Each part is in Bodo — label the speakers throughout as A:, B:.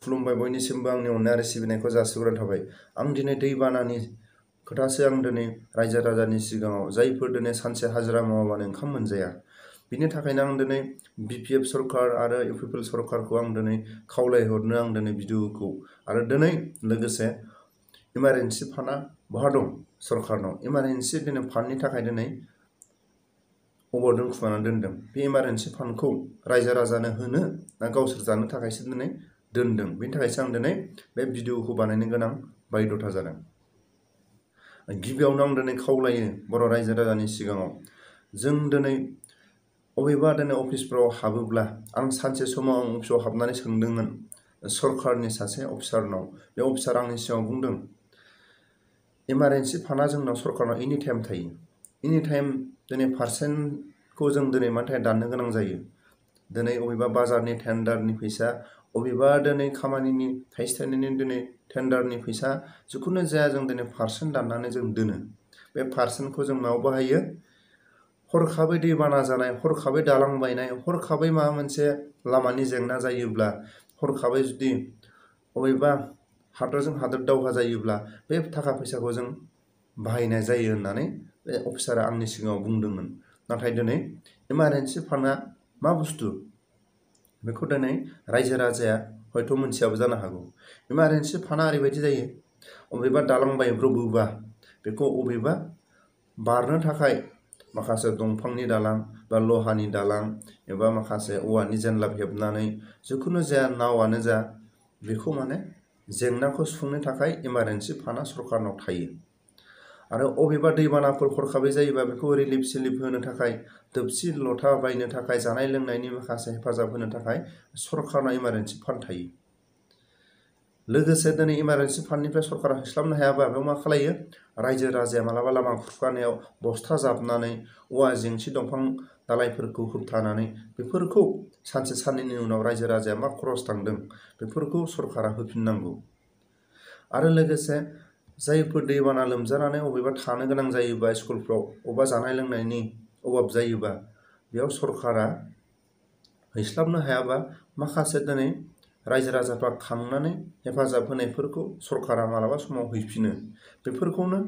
A: खुलुमबाय बयनिसिमबो आंनि अननाय आरो सिबिनायखौ जासिहरनाय थाबाय। आं दिनै दैबानानि खोथासो आं दिनै रायजो राजानि सिगाङाव जायफोर दिनै सानसे हाजिरा मावाबानो ओंखाम मोनजाया, बिनि थाखायनो आं दिनै BPF सरकार आरो UPPL सरकारखौ आं दिनै खावलायहरनो आं दिनै भिडिअखौ आरो दिनै लोगोसे इमारजेन्सि फान्डआ बहा दं सरकारनाव, इमारजेन्सि दिनै फान्डनि थाखाय दिनै अबाव दोनखुमानानै दोनदों, बे इमारजेन्सि फान्डखौ रायजो राजानो होनो ना गावसोर जानो थाखायसो दिनै दोनदों, बेनि थाखायसो आं दिनै बे भिडिअखौ बानायनो गोनां बायध'था जादों। गिबियावनो आं दिनै खावलायो बर' रायजो राजानि सिगाङाव, जों दिनै अबेबा दिनै अफिसफ्राव हाबोब्ला, आं सानसे समाव आं अफिसाव हाबनानै सोंदोंमोन सरकारनि सासे अफिसारनाव, बे अफिसार आंनि सिगाङाव बुंदों इमारजेन्सि फान्डआ जोंनाव सरकारनाव एनि टाइम थायो, एनि टाइम दिनै पारसेन्टखौ जों दिनै मानि थाखाय दाननो गोनां जायो, दिनै अबेबा बाजारनि टेन्डारनि फैसा, अबेबा दिनै खामानिनि थाइसे थाइनैनि दिनै टेन्डारनि फैसा, जिखुनु जाया जों दिनै पारसेन्ट दाननानै जों दोनो। बे पारसेन्टखौ जों मायाव बाहायो? हरखाबै दैबाना जानाय, हरखाबै दालां बायनाय, हरखाबै माबा मोनसे लामानि जेंना जायोब्ला, हरखाबै जुदि अबेबा हादरजों हादर दावहा जायोब्ला बे थाखा फैसाखौ जों बाहायनाय जायो होननानै बे अफिसारा आंनि सिगाङाव बुंदोंमोन। नाथाय दिनै इमारजेन्सि फान्डआ मा बुस्थु बेखौ दिनै रायजो राजाया हयथ' मोनथियाबो जानो हागौ। इमारजेन्सि फान्डआ ओरैबायदि जायो, अबेबा दालां बायब्रबोबा बेखौ अबेबा बारनो थाखाय माखासे दंफांनि दालां बा लहानि दालां एबा माखासे औवानि जेनलाब हेबनानै, जिखुनु जाया नावानो जा, बेखौ माने जेंनाखौ सुफुंनो थाखाय इमारजेन्सि फान्डआ सरकारनाव थायो। आरो अबेबा दैबानाफोर हरखाबै जायोबा बेखौ रिलिफ सिलिफ होनो थाखाय, थोबसि लथा बायनो थाखाय, जानाय लोंनायनि माखासे हेफाजाब होनो थाखाय सरकारनाव इमारजेन्सि फान्ड थायो। लोगोसे दिनै इमारजेन्सि फान्डनिफ्राय सरकारा होस्लाबनो हायाबा बेयाव मा खालायो, रायजो राजाया मालाबा लामा खुरखानायाव बस्था जाबनानै औवा जेंसि दंफां दालाइफोरखौ होबथानानै बेफोरखौ सानसे साननैनि उनाव रायजो राजाया मा खरस थांदों बेफोरखौ सरकारा होफिननांगौ। आरो लोगोसे जायफोर दैबाना लोमजानानै अबेबा थानो गोनां जायोबा स्कुलफ्राव, अबेबा जानाय लोंनायनि अभाब जायोबा, बेयाव सरकारा हैस्लाबनो हायाबा माखासे दिनै रायजो राजाफ्रा खांनानै हेफाजाब होनायफोरखौ सरकारा मालाबा समाव हैफिनो। बेफोरखौनो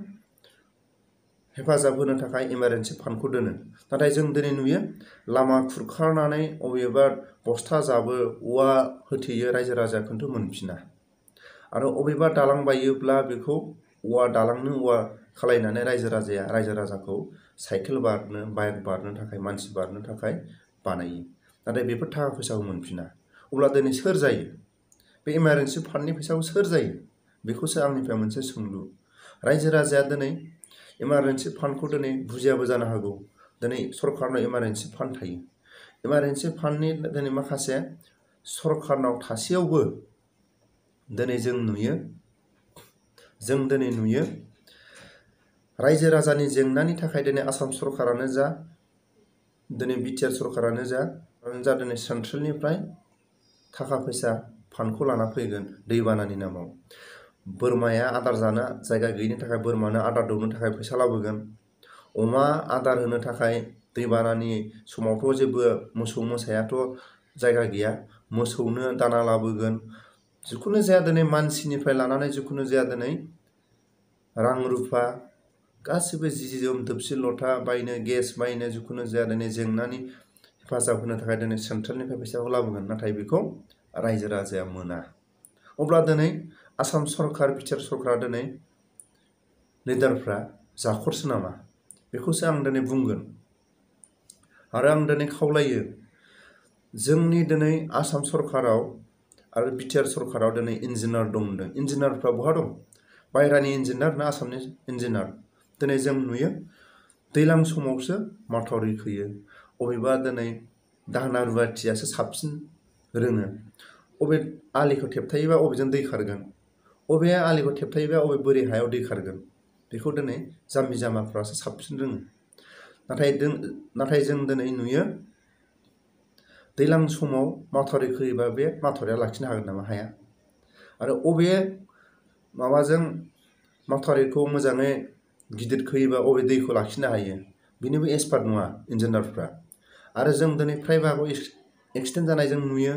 A: हेफाजाब होनो थाखाय इमारजेन्सि फान्डखौ दोनो। नाथाय जों दिनै नुयो लामा खुरखानानै अबेबा बस्था जाबो, औवा होथेयो, रायजो राजाया खिन्थु मोनफिना। आरो अबेबा दालां बायोब्ला बेखौ दालांनो औवा खालायनानै रायजो राजाखौ साइकेल बारनो, बाइक बारनो थाखाय, मानसि बारनो थाखाय बानायो। नाथाय बेफोर थाखा फैसाखौ मोनफिना। अब्ला दिनै सोर जायो? बे इमारजेन्सि फान्डनि फैसाखौ सोर जायो? बेखौसो आंनिफ्राय मोनसे सोंलु। रायजो राजाया दिनै इमारजेन्सि फान्डखौ दिनै बुजियाबो जानो हागौ। दिनै सरकारनाव इमारजेन्सि फान्ड थायो। इमारजेन्सि फान्डनि दिनै माखासे सरकारनाव थासेयावबो दिनै जों नुयो रायजो राजानि जेंनानि थाखाय दिनै आसाम सरकारानो जा, दिनै BTR सरकारानो जा दिनै सेन्ट्रेलनिफ्राय थाखा फैसा फान्डखौ लाना फैगोन दैबानानि नामाव। बोरमाया आदार जानो जायगा गैयिनि थाखाय बोरमानो आदार दौनो थाखाय फैसा लाबोगोन। अमा आदार होनो थाखाय दैबानानि समावथ' जेबो मोसौ मोसायाथ' जायगा गैया, मोसौनो दाना लाबोगोन। जिखुनु जाया दिनै मानसिनिफ्राय लानानै जिखुनु जाया दिनै रां रुफा गासिबो जि जोम थोबसि लथा बायनो, गेस बायनो, जिखुनु जाया दिनै जेंनानि हेफाजाब होनो थाखाय दिनै सेन्ट्रेलनिफ्राय फैसाखौ लाबोगोन। नाथाय बेखौ रायजो राजाया मोना। अब्ला दिनै आसाम सरकार, BTR सरकारा दिनै लिडारफ्रा जाखरसो नामा? बेखौसो आं दिनै बुंगोन। आरो आं दिनै खावलायो, जोंनि दिनै आसाम सरकाराव आरो BTR सरकाराव दिनै इन्जिनियार दं होनदों। इन्जिनियारफ्रा बहा दं? बायह्रानि इन्जिनियार ना आसामनि इन्जिनियार? दिनै जों नुयो दैज्लां समावसो माथावरि खोयो। अबेबा दिनै दाहोना रुवाथियासो साबसिन रोङो। अबे आलिखौ थेबथायोबा अबेजों दै खारगोन, अबे आलिखौ थेबथायोबा अबे बोरि हायाव दै खारगोन, बेखौ दिनै जाम्बि जाम्बाफ्रासो साबसिन रोङो। नाथाय जों दिनै नुयो दैज्लां समाव माथावरि खोयोबा बे माथावरिया लाखिनो हागोन नामा? हाया। आरो अबे माबाजों माथावरिखौ मोजाङै गिदिर खोयोबा अबे दैखौ लाखिनो हायो, बेनिबो एक्सपार्ट नङा इन्जिनियारफ्रा। आरो जों दिनै फ्राय बाहागो एक्सिडेन्ट जानाय जों नुयो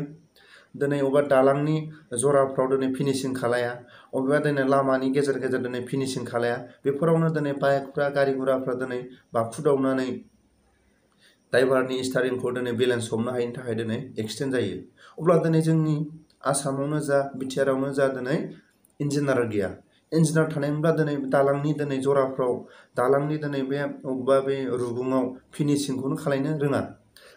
A: दिनै अबेबा दालांनि जराफ्राव दिनै फिनिशिं खालाया, अबेबा दिनै लामानि गेजेर गेजेर दिनै फिनिशिं खालाया, बेफोरावनो दिनै बाइकफ्रा गारि गुराफ्रा दिनै बाखुदावनानै ड्राइभारनि स्टारिंखौ दिनै बेलेन्स हमनो हायिनि थाखाय दिनै एक्सिडेन्ट जायो। अब्ला दिनै जोंनि आसामावनो जा बिटिआरावनो जा दिनै इन्जिनियार गैया। इन्जिनियार थानायमोनब्ला दिनै दालांनि दिनै जराफ्राव दालांनि दिनै बे अबेबा बे रुगुङाव फिनिशिंखौनो खालायनो रोङा,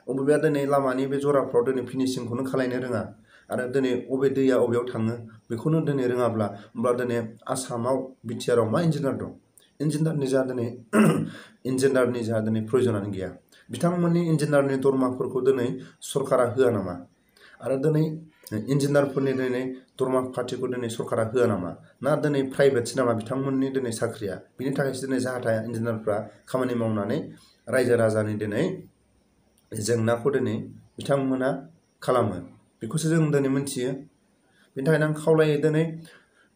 A: अबेबा दिनै लामानि बे जराफ्राव दिनै फिनिशिंखौनो खालायनो रोङा, आरो दिनै अबे दैया अबेयाव थाङो बेखौनो दिनै रोङाब्ला होमब्ला दिनै आसामाव बिटिआराव मा इन्जिनियार दं? इन्जिनियारनि जा दिनै इन्जिनियारनि जा दिनै प्रयजनानो गैया। बिथांमोननि इन्जिनियारनि दरमाफोरखौ दिनै सरकारा होआ नामा? आरो दिनै इन्जिनियारफोरनि दिनै दरमा खाथिखौ दिनै सरकारा होआ नामा? ना दिनै प्राइभेटसो नामा बिथांमोननि दिनै साख्रिया? बिनि थाखायसो दिनै जाहा थाहा इन्जिनियारफ्रा खामानि मावनानै रायजो राजानि दिनै जेंनाखौ दिनै बिथांमोना खालामो। बेखौसो जों दिनै मिथियो। बेनि थाखायनो आं खावलायो दिनै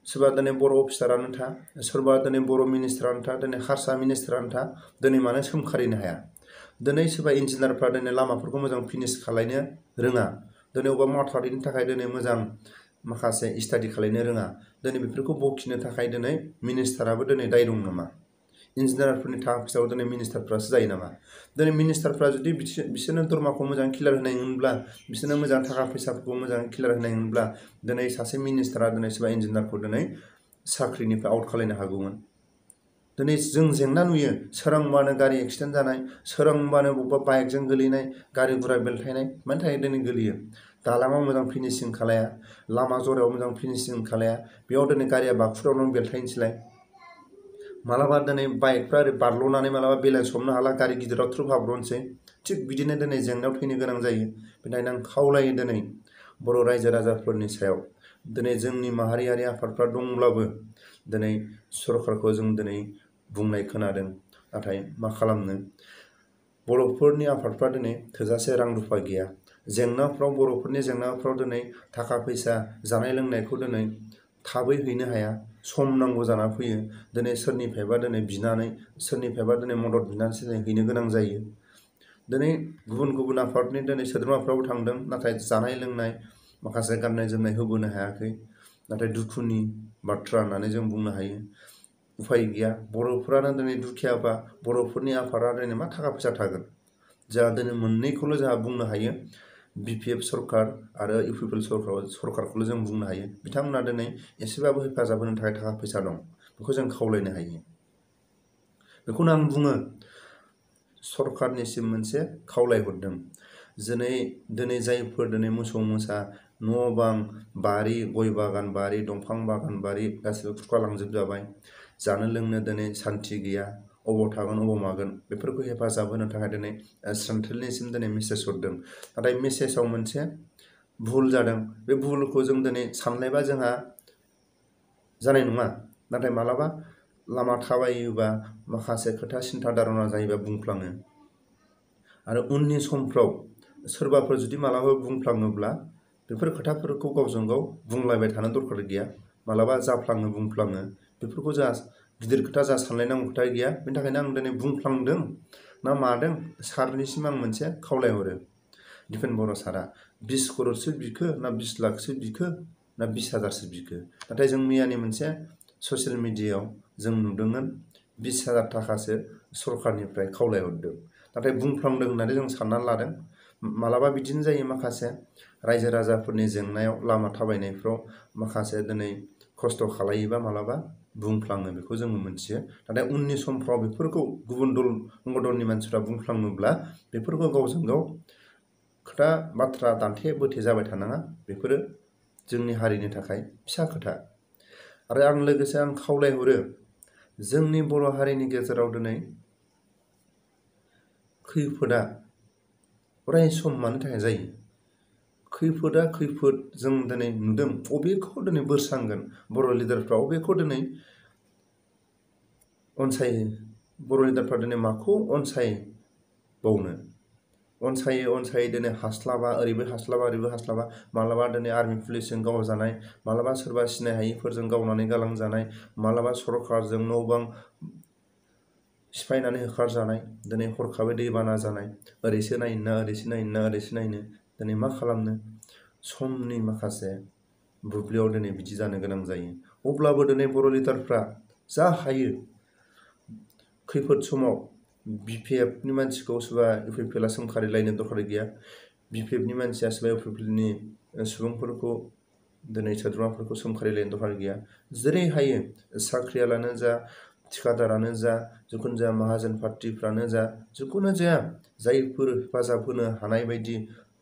A: सोरबा दिनै बर' अफिसारानो था, सोरबा दिनै बर' मिनिस्टारानो था, दिनै हारसा मिनिस्टारानो था, दिनै मानो सोमखारिनो हाया? दिनै सोरबा इन्जिनियारफ्रा दिनै लामाफोरखौ मोजां फिनिश खालायनो रोङा, दिनै अबेबा माथावरिनि थाखाय दिनै मोजां माखासे स्टाडि खालायनो रोङा, दिनै बेफोरखौ बखिनो थाखाय दिनै मिनिस्टाराबो दिनै दाय दं नामा? इन्जिनियारफोरनि थाखा फैसायाव दिनै मिनिस्टारफ्रासो जायो नामा? दिनै मिनिस्टारफ्रा जुदि बिसोरनो दरमाखौ मोजां क्लियार होनायमोनब्ला, बिसोरनो मोजां थाखा फैसाफोरखौ मोजां क्लियार होनायमोनब्ला दिनै सासे मिनिस्टारा दिनै सोरबा इन्जिनियारखौ दिनै साख्रिनिफ्राय आउट खालायनो हागौमोन। दिनै जों जेंना नुयो, सोरांबानो गारि एक्सिडेन्ट जानाय, सोरांबानो बबेबा बाइकजों गोलैनाय, गारि गुरा बेलथायनाय, मानि थाखाय दिनै गोलैयो? दालाङाव मोजां फिनिशिं खालाया, लामा जरायाव मोजां फिनिशिं खालाया, बेयाव दिनै गारिया बाखुदावनानै बेलथायनोसैलाय। मालाबा दिनै बाइकफ्रा ओरै बारल'नानै मालाबा बेलेन्स हमनो हाला, गारि गिदिराव थ्रुब हाब्र'नोसै। थिग बिदिनो दिनै जेंनायाव थैनो गोनां जायो। बेनिखायनो आं खावलायो दिनै बर' रायजो राजाफोरनि सायाव, दिनै जोंनि माहारियारि आफादफ्रा दंब्लाबो दिनै सरकारखौ जों दिनै बुंनाय खोनादों, नाथाय मा खालामनो? बर'फोरनि आफादफ्रा दिनै थोजासे रां रुफा गैया। जेंनाफ्राव बर'फोरनि जेंनाफ्राव दिनै थाखा फैसा जानाय लोंनायखौ दिनै थाबै हैनो हाया, सम नांगौ जाना फैयो। दिनै सोरनिफ्रायबा दिनै बिनानै, सोरनिफ्रायबा दिनै मदद बिनानैसो दिनै हैनो गोनां जायो। दिनै गुबुन गुबुन आफादनि दिनै सोद्रोमाफ्राबो थांदों, नाथाय जानाय लोंनाय माखासे गाननाय जोमनाय होबोनो हायाखै। नाथाय दुखुनि बाथ्रा होननानै जों बुंनो हायो। उफाय गैया, बर'फोरानो दिनै दुखियाबा बर'फोरनि आफादा दिनै मा थाखा फैसा थागोन? जोंहा दिनै मोननैखौल' जोंहा बुंनो हायो, बिपिएफ सरकार आरो इउपिपिएल सरकारखौल' जों बुंनो हायो। बिथांमोना दिनै एसेबाबो हेफाजाब होनो थाखाय थाखा फैसा दं, बेखौ जों खावलायनो हायो। बेखौनो आं बुङो, सरकारनिसिम मोनसे खावलायहरदों। दिनै जायफोर दिनै मोसौ मोसा, न' बां, बारि, गय बागान बारि, दंफां बागान बारि गासिबो खुरखालांजोबजाबाय, जानो लोंनो दिनै सान्थि गैया, अबाव थागोन अबाव मागोन, बेफोरखौ हेफाजाब होनो थाखाय दिनै सेन्ट्रेलनिसिम दिनै मेसेज हरदों। नाथाय मेसेजाव मोनसे भुल जादों। बे भुलखौ जों दिनै सानलायबा जोंहा जानाय नङा, नाथाय मालाबा लामा थाबायोबा माखासे खोथा सिन्था धारना जायोबा बुंफ्लाङो। आरो उननि समफ्राव सोरबाफोर जुदि मालाबा बुंफ्लाङोब्ला बेफोर खोथाफोरखौ गावजों गाव बुंलायबाय थानो दरकार गैया। मालाबा जाफ्लाङो बुंफ्लाङो, बेफोरखौ जोंहा गिदिर खोथा जा सानलायनांगौ खोथा गैया। बेनि थाखायनो आं दिनै बुंफ्लांदों ना मादों, सारनिसिम आं मोनसे खावलायहरो। दिपेन बर' सारा 20 करोड़सो बिखो ना 20 लाखसो बिखो ना 20,000सो बिखो? नाथाय जों मैयानि मोनसे ससियेल मिडियायाव जों नुदोंमोन 20,000 थाखासो सरकारनिफ्राय खावलायहरदों। नाथाय बुंफ्लांदों होननानै जों साननानै लादों। मालाबा बिदिनो जायो, माखासे रायजो राजाफोरनि जेंनायाव लामा थाबायनायफ्राव माखासे दिनै खस्थ' खालायोबा मालाबा बुंफ्लाङो, बेखौ जोङो मोनथियो। नाथाय उननि समफ्राव बेफोरखौ गुबुन दलनि मानसिफ्रा बुंफ्लाङोब्ला बेफोरखौ गावजों गाव खोथा बाथ्रा दान्थे बोथे जाबाय थानाङा। बेफोरो जोंनि हारिनि थाखाय फिसा खोथा। आरो आं लोगोसे आं खावलायहरो, जोंनि बर' हारिनि गेजेराव दिनै खैफोदा अराय सम मानि थाखाय जायो? खैफोदा खैफोद जों दिनै नुदों, अबेखौ दिनै बोस्रांगोन बर' लिडारफ्रा? अबेखौ दिनै अनसायो? बर' लिडारफ्रा दिनै माखौ अनसायबावनो? अनसायै दिनै हास्लाबा, ओरैबो हास्लाबा ओरैबो हास्लाबा। मालाबा दिनै आर्मि पुलिसजों गावजानाय, मालाबा सोरबा सिनाय हायिफोरजों गावनानै गालांजानाय, मालाबा सरकारजों न' बां सिफायनानै होखारजानाय, दिनै हरखाबै दैबाना जानाय, ओरैसो नायनो ना ओरैसो नायनो ना ओरैसो नायनो, दिनै मा खालामनो? समनि माखासे बुब्लियाव दिनै बिदि जानो गोनां जायो। अब्लाबो दिनै बर' लिडारफ्रा जा हायो खैफोद समाव BPFनि मानसिखौ सोरबा UPPLआ सोंखारिलायनो दरखार गैया। BPFनि मानसिया सोरबा UPPLनि सुबुंफोरखौ दिनै सोद्रोमाफोरखौ सोंखारिलायनो दरखार गैया। जेरै हायो साख्रियालानो जा, थिखादारानो जा, जिखुनु जाया माहाजोन पार्टिफ्रानो जा, जिखुनु जाया जायफोर हेफाजाब होनो हानाय बायदि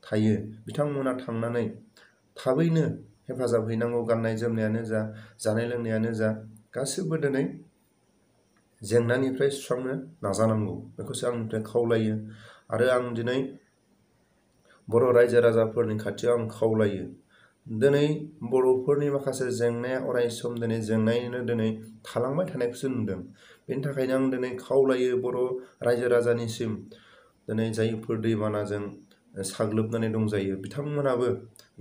A: थायो बिथांमोना थांनानै थाबैनो हेफाजाब हैनांगौ। गाननाय जोमनायानो जा, जानाय लोंनायानो जा, गासिबो दिनै जेंनानिफ्राय सुस्रांनो नाजानांगौ। बेखौसो आंनिफ्राय खावलायो। आरो आं दिनै बर' रायजो राजाफोरनि खाथियाव आं खावलायो। दिनै बर'फोरनि माखासे जेंनाया अरायसम दिनै जेंनायैनो दिनै थालांबाय थानायखौसो नुदों। बेनि थाखायनो आं दिनै खावलायो बर' रायजो राजानिसिम, दिनै जायफोर दैबानाजों साग्लोबनानै दंजायो बिथांमोनाबो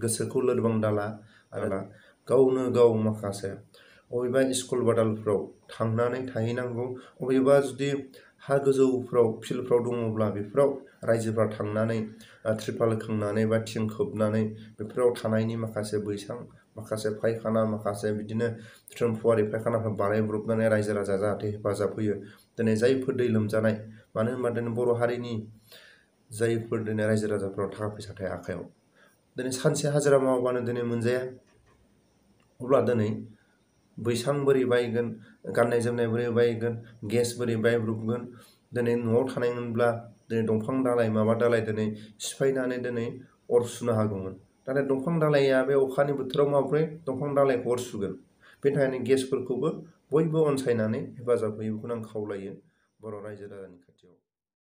A: गोसोखौ लोरबां दाला आरो गावनो गाव माखासे अबेबा स्कुल बादालफ्राव थांनानै थाहैनांगौ। अबेबा जुदि हा गोजौफ्राव फिल्डफ्राव दङब्ला बेफोराव रायजोफ्रा थांनानै त्रिपाल खोंनानै बा थिं खोबनानै बेफोराव थानायनि माखासे बैसां, माखासे फायखाना, माखासे बिदिनो थ्रोमफुवारि फायखानाफोर बानायब्रबनानै रायजो राजा जाहाथे हेफाजाब होयो। दिनै जायफोर दै लोमजानाय, मानो होनबा दिनै बर' हारिनि जायफोर दिनै रायजो राजाफोराव थाखा फैसा थाया आखायाव, दिनै सानसे हाजिरा मावाबानो दिनै मोनजाया। अब्ला दिनै बैसां बोरै बायगोन, गाननाय जोमनाय बोरै बायगोन, गेस बोरै बायब्रबगोन। दिनै न'आव थानायमोनब्ला दिनै दंफां दालाइ माबा दालाइ दिनै सिफायनानै दिनै अर सुनो हागौमोन। नाथाय दंफां दालाइया बे अखानि बोथोराव माब्रै दंफां दालाइखौ अर सुगोन। बेनि थाखायनो गेसफोरखौबो बयबो अनसायनानै हेफाजाब होयो। बेखौनो आं खावलायो बर' रायजो राजानि खाथियाव।